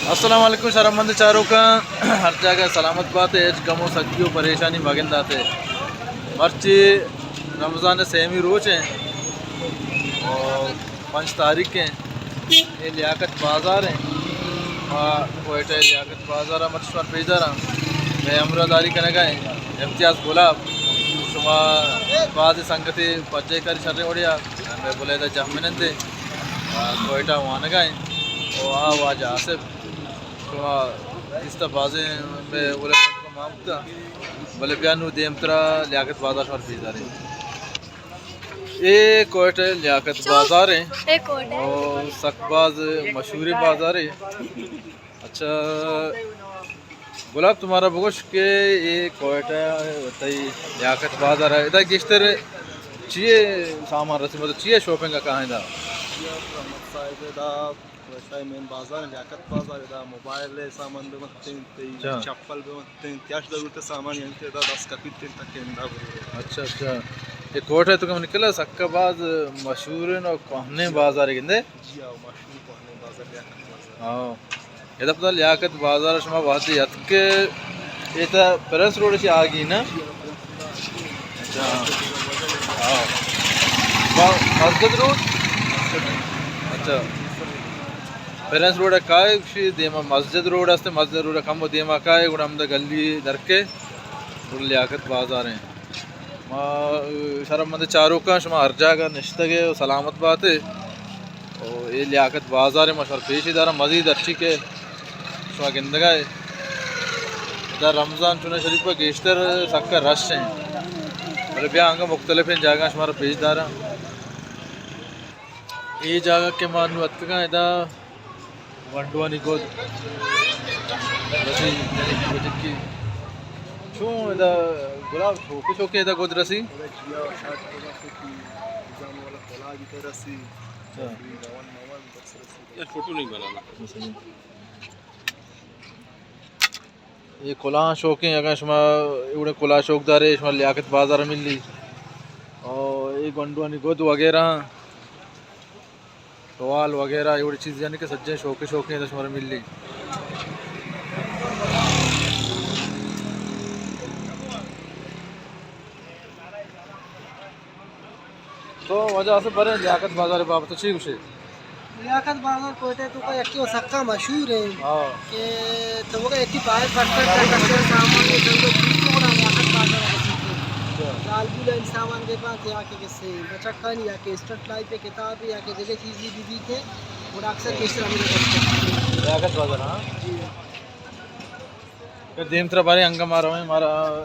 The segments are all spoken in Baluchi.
السلام علیکم شرمند چاروکاں، ہر جاگہ سلامت باتے، ہچ غم و سکی و پریشانی مگنداتے۔ مرچی رمضان سیمی روچ ہیں اور پنچ تاریخ ہیں۔ اے لیاقت بازار ہیں، ما کوئٹہ لیاقت بازار ہم شمار پیش داراں۔ مئے ہمراہ داری کنگا ہیں امتیاز گلاب، شما باز سنگتے پجے کاری شریں وڑیا، مئے بلیدہ جہمنندے کوئٹہ وانگا ہیں، او آ واجہ آصف۔ شما دیستہ بازیں مئے ولد مامتا، بلے بیا نوں دیمترا لیاقت بازار شمار پیش داریں۔ اے کوئٹہ لیاقت بازار ہیں۔ اے کوئٹہ۔ او سک باز مشہور بازار ہے۔ اچھا گلاب، تمہارا بگوش کہ اے کوئٹہ تئی لیاقت بازار ہے، ادا گیشتر چیے سامان رسی، مطلب چیے شاپنگ کا ہے ادا؟ جی، آپ کا مسائل ہے ادا۔ کوئٹہ مین بازار، لیاقت بازار، ادا موبائل سامان بہ منتیں، تئی اچھا۔ چپل بہ منتیں، تئی ہر ضرورت سامان یعنی کہ ادا دست کپیت تک اندا بہ۔ اچھا، اچھا۔ اے کوئٹہ تو کم نکلا، سکا باز مشہور ہے نو کوہنیں بازار گندے۔ جی ہاں، مشہور کوہنیں بازار، لیاقت بازار۔ ہاں۔ ادا پدا لیاقت بازار شما وہدے اتکے، اے تا پرنس روڈ چی آگی نا؟ اچھا۔ ہاں۔ با-، مسجد روڈ؟ اچھا۔ پرنس روڈ کائے شی دیما مسجد روڈ است، مسجد روڈ کم دیما کائے، گڑا ہمدا گلی درکے، گڑا لیاقت بازار ہیں۔ ما شرمند چاروکاں، شما ہر جاگہ نشتگے و سلامت باتے۔ او اے لیاقت بازار ما شمار پیش داراں، مزید ہرچی کہ شما گندگا ہے۔ ادا رمضان چونیں شریف گیشتر سکا رش ہیں، بلے بیا انگا مختلفیں جاگہ شمارا پیش داراں۔ اے جاگہ کہ ما نوں اتکگاں ادا گونڈوانی گد رسی، بچکی۔ چون ادا گلاب چوکے چوکے ادا گد رسی؟ اچھا۔ یہ فوٹو نہیں بنانا۔ اے کلاہ شوکیں، اگاں شما ایوڑیں کلاہ شوک دارے، شما لیاقت بازار ملی۔ او اے گونڈوانی گد وغیرہ، ٹوال وغیرہ، ایوڑیں چیز یعنی کہ سجیں شوکیں شوکیں ادا شمارا ملی۔ تو واجہ اسے برے لیاقت بازار بابت چی گوشے؟ لیاقت بازار کوئٹہ تو کا یکی و سکا مشہور ہے۔ ہاں۔ کہ تو کا یکی باہر پڑتا ہے، کسے سامان یہ چند تو گڑا لیاقت بازار ہے۔ اچھا۔ لال بولا ان سامان کے پاس یا کہ کسے بچکانی یا کہ اسٹٹ لائف ہے، کتاب ہے یا کہ دیگه چیزی بھی بیتے، گڑا اکثر گیشتر ہمیں لیاقت بازار، ہاں؟ جی۔ کہ دیمترا بارے انگا مارا ہے، مارا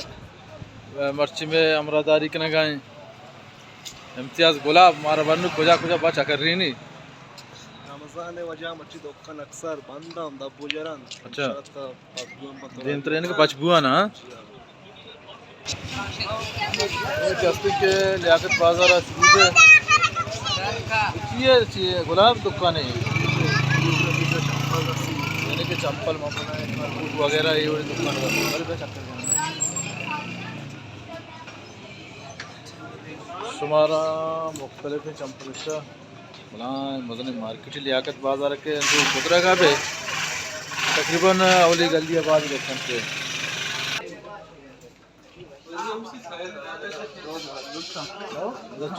مرچی میں ہمراہ داری کنگا ہیں۔ امتیاز گلاب، مارا بنو کجا کجا با چکرینی۔ رمضان وجہ مرچی دکان اکثر بند ہم دب و جرن۔ اچھا۔ انشاءاللہ پچ بوان بند۔ دیم ترین کہ پچ بوان، ہاں؟ جی ہاں۔ یہ کستی کہ لیاقت بازار شروع ہے۔ چیے، چیے، گلاب دکان ہے۔ یعنی کہ چمپل ممپل ہے، بوٹ وغیرہ یہ والی دکان ہے۔ بلے بے چکر۔ شمارا مختلف چمپل اشا بلائیں مزنیں مارکیٹ لیاقت بازار کے اندر پترا کا بے تقریباً اولی گلی آباد لکھن کے۔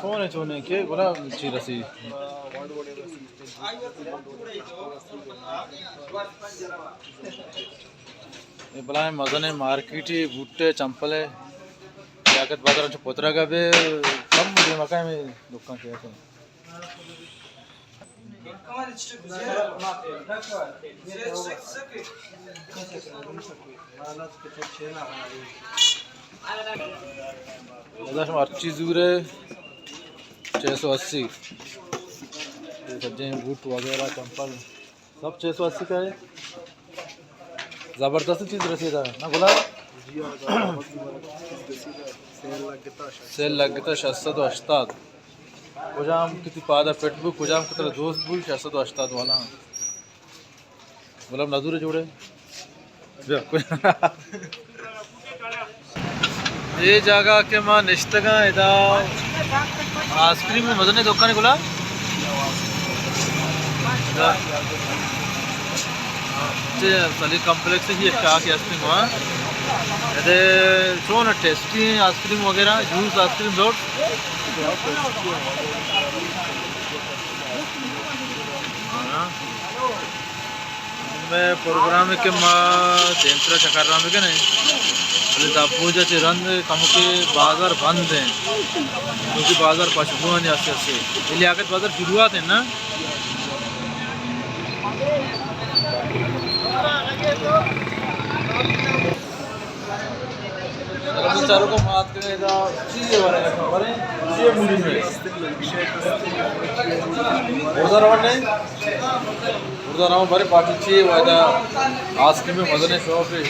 چونے چونے کے گڑا چی رسی۔ اے بلائیں مزنیں مارکیٹی، بوٹے، چمپلے، لیاقت بازار چہ پترگ ءَ بے کم دیما کئے ہمے دکان کہ است۔ ادا شما ہرچی زورے چھ سو اسی، اے سجیں بوٹ وغیرہ، چمپل۔ سب چھ سو اسی کا ہے۔ زبردست چیز رسیدہ ہے نا گلاب؟ سیل لگتا شش سد و ہشتاد۔ کجام کتی پادا فٹ بو، کجام کتر دوست بو، شش سد و ہشتاد والا ہاں۔ گلاب نزور جوڑے۔ بیا، کوئی۔ اے جاگہ کہ ما نشتگاں ادا آئس کریم مزنیں دکان گلا۔ ادا۔ سلیم کمپلیکس ءَ یک چاہ کہ ہستیں گواں۔ ادے چون ٹیسٹی ایں آئس کریم وغیرہ، جوس آئس کریم زوٹ۔ ہاں۔ مئے پروگرام کہ ما دیمترا چکر رام بکنیں، بلے دبوجا چہ رند کمکے بازار بند ایں، کیونکہ بازار پشبوانی آستے آستے۔ یہ لیاقت بازار شروعات ایں نا؟ چاروں کو بات کریں تو چیز ہے بارے میں، چیز ہے موڈی میں۔ اردو روان نہیں؟ اردو روان بارے پارٹی چیز ہے، واجہ آئس کریم مزنے شاپ ہے۔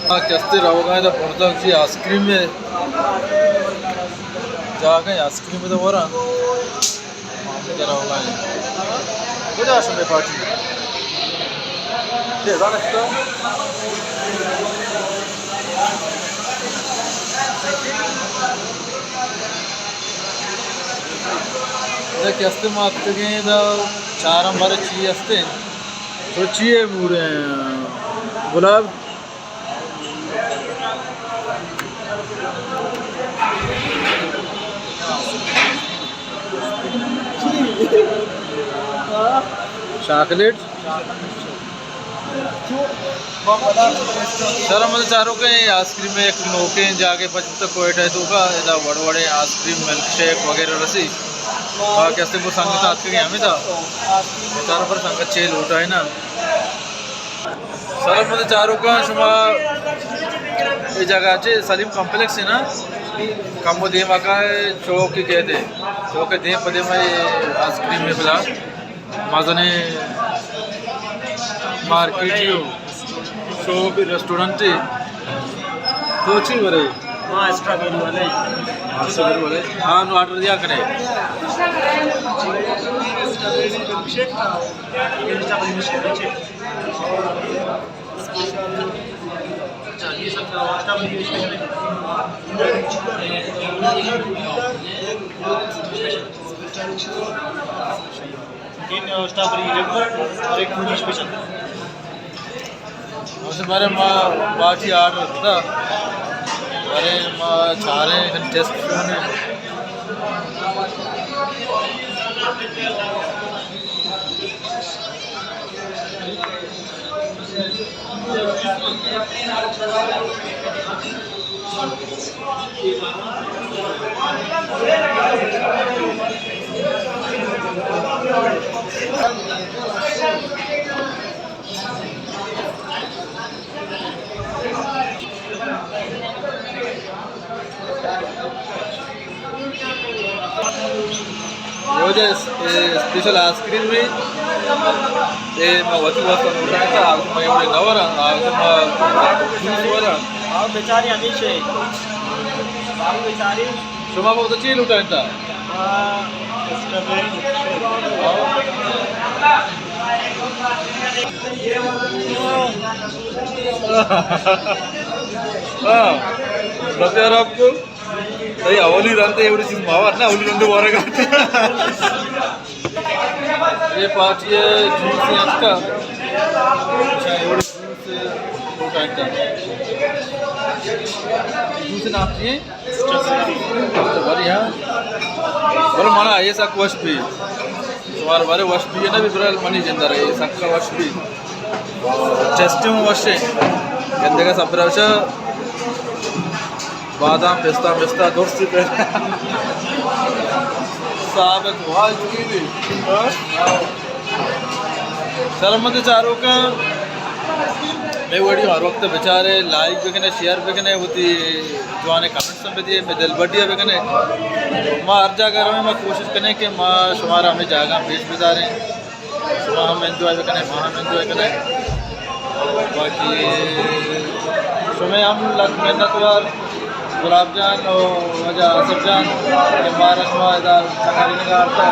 آ کستے روگا ایں دا پردہ چی آئس کریم ہے۔ جاگہ آئس کریم ہے دا ورا۔ کجا شمے پارٹی؟ دے دانش تو۔ ادا کہ ہستے ما اتکگیں، ادا چارم بارے چی ہستے؟ تو چی ہے موڑے گلاب؟ چاکلیٹ؟ شر من چاروکیں آئس کریم ءِ یک نوکیں جاگے پچ بوتگ کوئٹہ ءِ توکا، ادا وڑ وڑیں آئس کریم، ملک شیک وغیرہ رسی۔ باقی ہستے گوں سنگت اتکگیں ہمدا۔ چارو پر سنگت چے لوٹائے نا۔ شر من چاروکاں شما اے جاگہ چے سلیم کمپلیکس ہے نا، کمو دیما کا چوک کے کہتے، چوک دیم پہ دیم آئس کریم ہے بلا۔ مزنیں مارکیٹے ءُ شوپے، ریسٹورنٹے۔ تو چی برے؟ ما اسٹرابیری والے۔ اسٹرابیری والے۔ ہاں، نوں آرڈر دیا کرے۔ اسٹرابیری ملک شیک تھا۔ یہ اسٹرابیری ملک شیک ہے۔ اچھا، یہ سب اسٹرابیری ملک شیک ہے۔ تین اسٹرابیری ریگولر اور ایک فروٹی اسپیشل۔ اسے بارے ما پارٹی آرڈر کتا، بارے ما چاریں کن ٹیسٹ کرنے۔ روچ ءِ اس-، اے اسپیشل آئس کریم بھی، اے ما وتی واسطہ لوٹائینتا، آ ما ایوڑے نہ وراں، آ ما جوس وراں۔ آ بیچاری ہمیش ہے۔ آ بیچاری۔ شما بہت اچھی لوٹائینتا۔ آ، اسٹرابیری۔ ہاں، بتیار آپ کو۔ تئی اولی رند ءَ ایوڑی چیز ما وار نا، اولی رند ءَ وارگ ءَ۔ اے پارٹی ءِ جوس اتکا۔ اچھا، ایوڑی جوس لوٹائینتا۔ جوس نام چی ہے؟ اسٹرابیری، ہاں۔ بلے منا اے سک وش بی۔ شمار بارے وش بی نہ بی، بلے منی جند ءَ اے سک وش بی۔ ٹیسٹ ہم وش ہے۔ گندگا سبرا وشا۔ بادام، پستہ، پستہ، درست پہ۔ ثابت واج کی دی۔ ہاں؟ شرمند چاروکاں، مئے ویڈیو ہر وقت بچارے، لائک بکنے، شیئر بکنے، وتی جوانے کمنٹس ہم بدیے، مئے دل بڈیا بکنے۔ ما ہر جاگہ رویں، ما کوشش کنیں کہ ما شمارا ہمے جاگہ پیش بداریں۔ شما ہم انجوائے بکنے، ما ہم انجوائے کنیں۔ باقی شمئے ہم لک منت وار گلاب جان و واجہ آصف جان کہ مارا شما ادا چکرینگا آرتا۔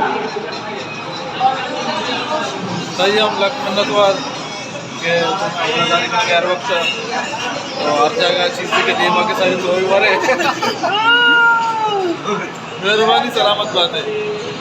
تئی ہم لک منت وار۔ کہ ہر وقت ہر جگہ چیز کے دیما کے ساری تو ہی مارے۔ مہربانی، سلامت بات ہے۔